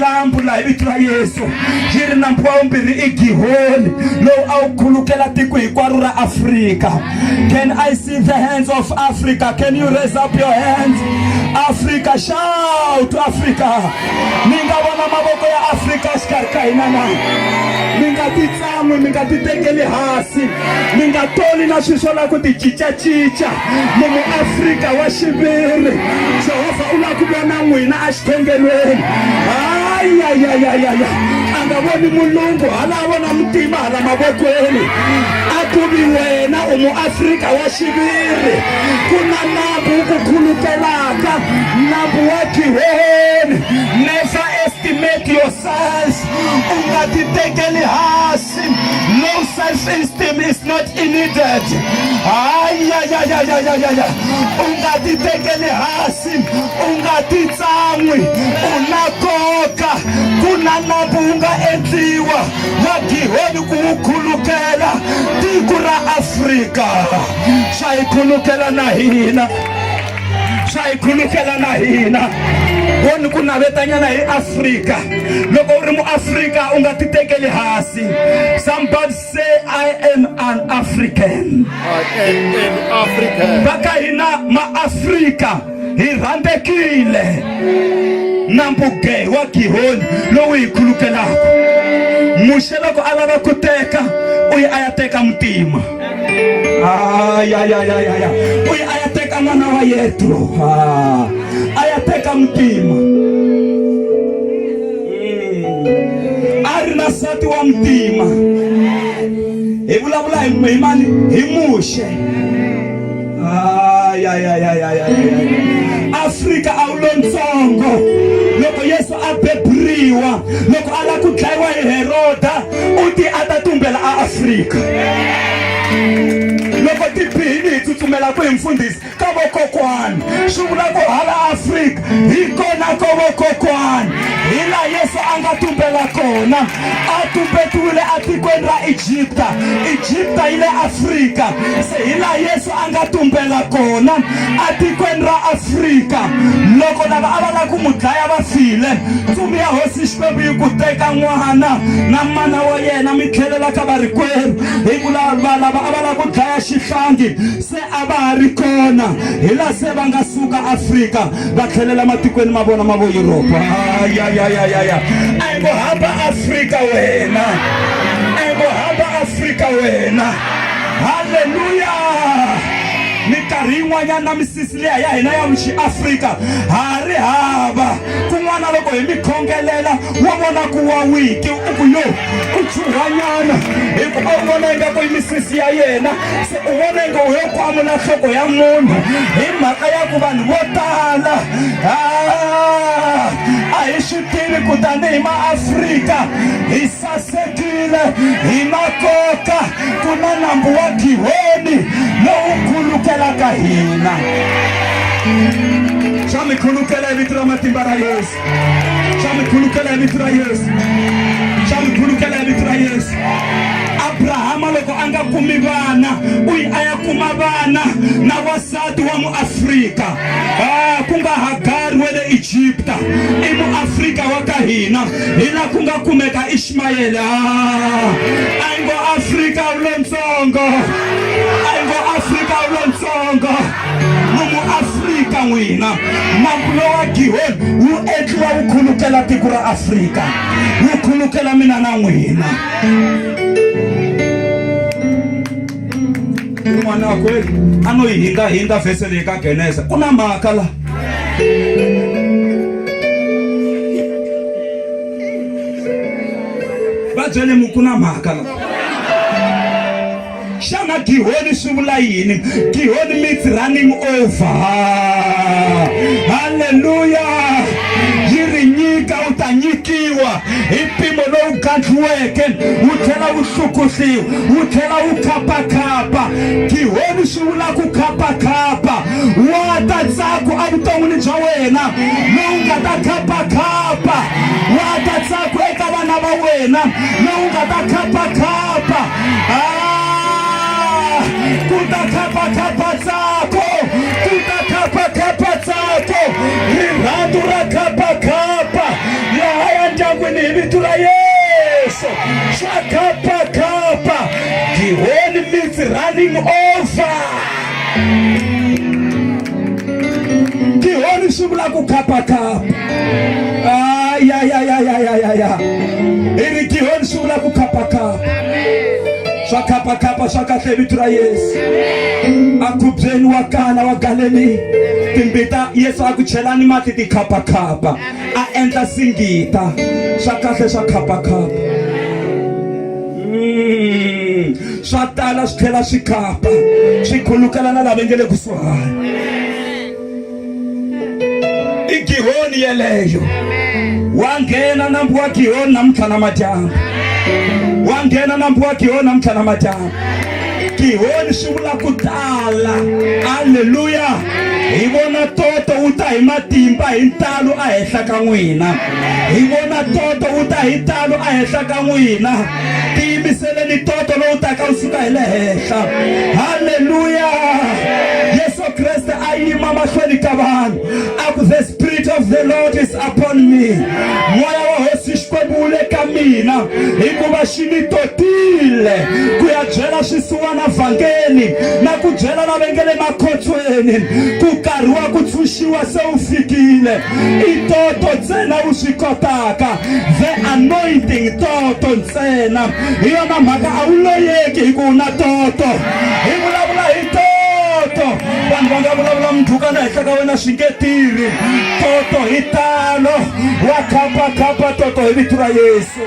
milambu laha hi vito ra Yesu. Yi ri nambu wa vumbirhi i Gihoni lowu a wu khulukela tiko hinkwaro ra Afrika. Can I see the hands of Africa? Can you raise up your hands? Africa, shout Africa. Mi nga vona mavoko ya Afrika exikarhi ka hina na? Mi nga titsan'wi, mi nga titekeli hansi, mi nga toli na swilo swo lava ku ti cincacinca. Mi muAfrika wa xiviri. Jehovha u lava ku vona n'wina exikhongelweni. Ayayayayaya, a nga voni mulungu hala a vona mutima hala mavokweni. A ku vi wena u muAfrika wa xiviri. Ku na nambu wu ku khulukelaka, nambu wa Gihoni. Never estimate yourself. U nga titekeli hansi. Low self esteem is not needed. Ayayayayayaya, u nga titekeli hansi, u nga titsan'wi, u na nkoka. Ku na nambu wu nga endliwa wa Gihoni ku wu khulukela tiko ra Afrika. Swa hi khulukela na hina, swa hi khulukela na hina. Voni ku navetanyana hi Afrika. Loko u ri muAfrika u nga titekeli hansi. Somebody say I am an African. I am an African. Va ka hina maAfrika hi rhandzekile. Nambu wa Gihoni lowu hi khulukelaka. Muxe loko a lava ku teka u yi a ya teka mutima. Ayayayaya, u yi a ya teka n'wana wa Yetro. A ya teka mutima. A ri na nsati wa mutima. Hi vulavula hi mani? Hi Muxe. Ayayayayaya, Afrika a wu lontsongo. Loko Yesu a beburiwa, loko a lava ku dlayiwa hi Heroda, u ti a ta tumbela a Afrika. Loko tibihini hi tsutsumela ku hi mfundhisi ka vokokwani, swi vula ku hala Afrika hi kona ko vokokwani, hi laha Yesu a nga tumbela kona. A tumbetiwile atikweni ra Egipta. Egipta yi le Afrika. Se hi laha Yesu a nga tumbela kona atikweni ra Afrika. Loko lava a va lava ku n'wi dlaya va file, ntsumi ya Hosi Xikwembu yi ku teka n'wana na mana wa yena mi tlhelela ka varikwerhu, hi ku lava lava a va lava ku dlaya xihlangi se a va ha ri kona. Hi laha se va nga suka Afrika va tlhelela matikweni ma vona ma vo Yuropa. Ayayayaya, a hi ngo hamba Afrika wena, a hi ngo hamba Afrika wena. Halleluya! Minkarhi yin'wanyana na misisi liya ya hina ya xiAfrika ha ri hava. Kun'wana loko hi mi khongelela wa vona ku wa wiki u ku yo u chuhwanyana, hi ku a wu vona ingaku i misisi ya yena, se u vona inge u yo kwamula nhloko ya munhu. Hi mhaka ya ku vanhu vo tala a hi swi tivi ku tanihi maAfrika hi sasekile, hi na nkoka. Ku na nambu wa Gihoni lowu khulukelaka hina. Xa mi khulukela hi vito ra matimba ra Yesu. Xa mi khulukela hi vito ra Yesu. Xa mi khulukela hi vito ra Yesu. Abrahama loko a nga kumi vana, u yi a ya kuma vana na wasati wa muAfrika, ku nga Hagari wa le Egipta. I muAfrika wa ka hina. Hi laha ku nga kumeka Ishmayele. A hi ngo Afrika wu lontsongo, a hi ngo Afrika wu lontsongo. Mu muAfrika n'wina. Nambu lowa Gihoni wu endliwa wu khulukela tiko ra Afrika, wu khulukela mina na n'wina. Un'wana wa ku a no yi hindahindza vhese leyi ka Genesa, ku na mhaka la. Va byele mu ku na mhaka la. Xana Gihoni swi vula yini? Gihoni means running over. Haleluya! Yi ri nyika u ta nyikiwa hi mpimo lowu gandliweke, wu tlhela wu hlukuhliwa, wu tlhela wu khapakhapa. Gihoni swi vula ku khapakhapa. Wa ta ntsako evuton'wini bya wena lowu nga ta khapakhapa. Wa ta ntsako eka vana va wena lowu nga ta khapakhapa. Ku ta khapakhapa ntsako, ku ta khapakhapa ntsako, rirhandzu ra khapakhapa lahaya. hi vito ra Yesu. Swa khapakhapa, Gihoni means running over. Gihoni swi vula ku khapakhapa. Ayayayayayaya, hi ri Gihoni swi vula ku khapakhapa. Swa khapakhapa swa kahle hi vito ra Yesu. Akhubyeni wa Kana wa Galeliya, timbita Yesu a ku chelani mati ti khapakhapa, a endla singita. Swa kahle swa khapakhapa. Swa tala swi tlhela swi khapa, swi khulukela na lava nge le kusuhani. I Gihoni yeleyo. Wa nghena nambu wa Gihoni namuntlha na madyambu. Wa nghena nambu wa Gihoni namuntlha na madyambu. Gihoni swi vula ku tala. Aleluya. Hi vona toto wu ta hi matimba hi ntalo ehenhla ka n'wina. Hi vona toto wu ta hi ntalo ehenhla ka n'wina. Tiyimiseleni toto lowu taka wu suka hi le henhla. Haleluya. Yesu Kreste a yima mahlweni ka vanhu a ku, the spirit of the Lord is upon me. Moya wa Hosi Xikwembu wu le ka mina, hikuva xi ni totile ku ya byela swisiwana vhangeli na ku byela lava nge le makhotsweni ku nkarhi wa ku tshunxiwa se wu fikile. I toto ntsena wu swi kotaka, the anointing, toto ntsena. Hi yona mhaka a wu loyeki hi ku u na toto. Hi vulavula hi toto, vanhu va nga vulavula mundhukana henhla ka wena swi nge tirhi. Toto hi talo wa khapakhapa, toto hi vito ra Yesu.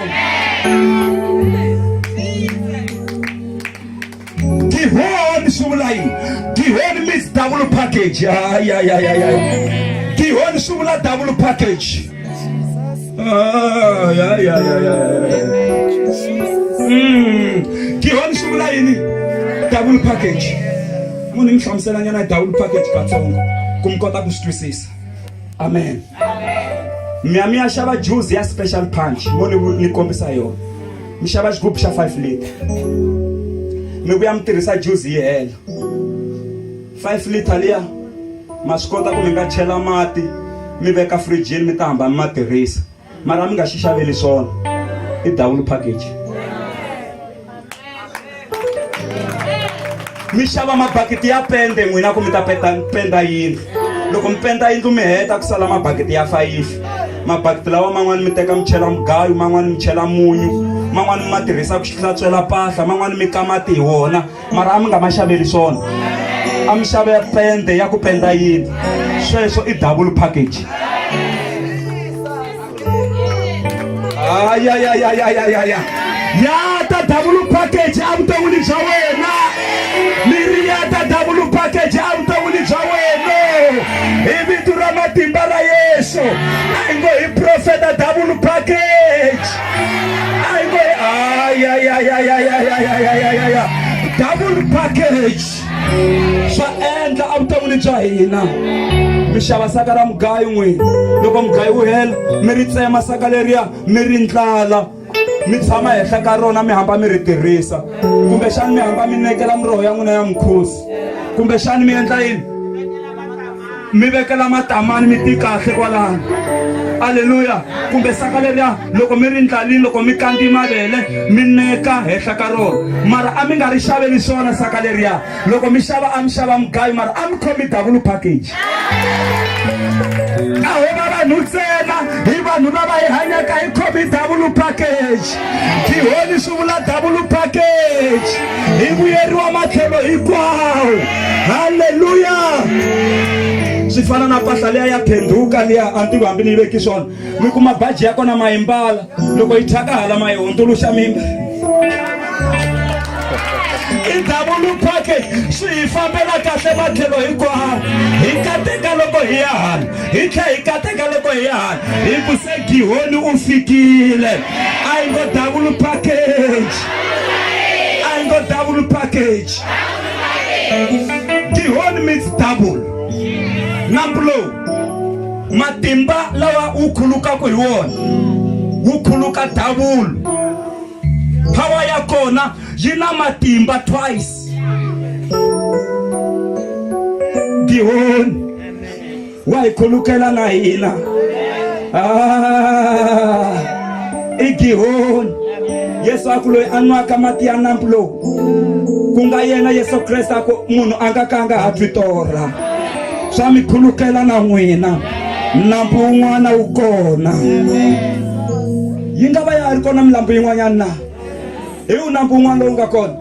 Gihoni swi vula yini? Gihoni means double package. Ayayayaya, Gihoni swi vula double package. Ayayayaya. Gihoni swi vula yini? Double package. Munhu mi hlamusela nyana double package katsongo ku mi kota ku swi twisisa. Amen. Mi ya mi ya xava juice ya special punch, mo ni ni kombisa yona. Mi xava xigubu xa 5 liter, mi vuya mi tirhisa juice yi hela. 5 liter liya ma swi kota ku mi nga chela mati mi veka fridge-ini, mi ta hamba mi ma tirhisa, mara mi nga xi xaveli swona. I double package. Mi xava mabakiti ya pende n'wina ku mi ta penda, penda yindlu. Loko mi penda yindlu mi heta, ku sala mabakiti ya fayifi. Mabakiti lawa man'wani mi teka mi chela mugayo, man'wani mi chela munyu, man'wani mi ma tirhisa ku hlantswela mpahla, man'wani mi ka mati hi wona, mara a mi nga ma xaveli swona, a mi xave pende ya ku penda yindlu. Sweswo i double package. Ayayayayayaya, ya ta double package evuton'wini bya wena. Miri ya ta double package evuton'wini bya wena hi vito ra matimba ra Yesu. A hi ngo hi profeta double package, a hi ngo hi ayayayayayayayayaya, double package swa endla evuton'wini bya hina. Mi xava saka ra mugayo n'wina, loko mugayo wu hela mi ri tsema saka leriya, mi ri ndlala, mi tshama henhla ka rona, mi hamba mi ri tirhisa, kumbexani mi hamba mi nekela miroho ya n'wina ya mukhosi, kumbexani mi endla yini, mi vekela matamani, mi ti kahle kwalano. Aleluya. Kumbe saka leriya loko mi ri ndlalini, loko mi kandzi mavele mi neka henhla ka rona, mara a mi nga ri xaveli swona saka leriya. Loko mi xava a mi xava mugayo, mara a mi khomi double package. A ho va vanhu ntsena, hi vanhu lava hi hanyaka hi khomi double package. Gihoni swi vula double package. Hi vuyeriwa matlhelo hinkwawo. Halleluya. Swi fana na mpahla liya ya phenduka liya, a ni tivi hambi ni yi veki swona. Mi kuma baji ya kona ma yi mbala, loko yi thyaka hala ma yi hundzuluxa mi i double package. Swi hi fambela kahle matlhelo hinkwawo. Hi kateka loko hi ya hala, hi tlhela hi kateka loko hi ya hala, hi ku se Gihoni u fikile. A yi ngo double package, a yi ngo double package. Gihoni means double. Nambu lowu matimba lawa wu khulukaka hi wona wu khuluka double. Power ya kona yi na matimba twice. Gihoni wa hi khulukela na hina. I Gihoni. Yesu a ku loyi a nwaka mati ya nambu lowu ku nga yena Yesu Kreste a ku munhu a nga ka a nga ha twi torha. Swa mi khulukela na n'wina. Nambu wun'wana wu kona. Yi nga va ya ha ri kona milambu yin'wanyana na? Hi wu nambu wun'wana lowu nga kona.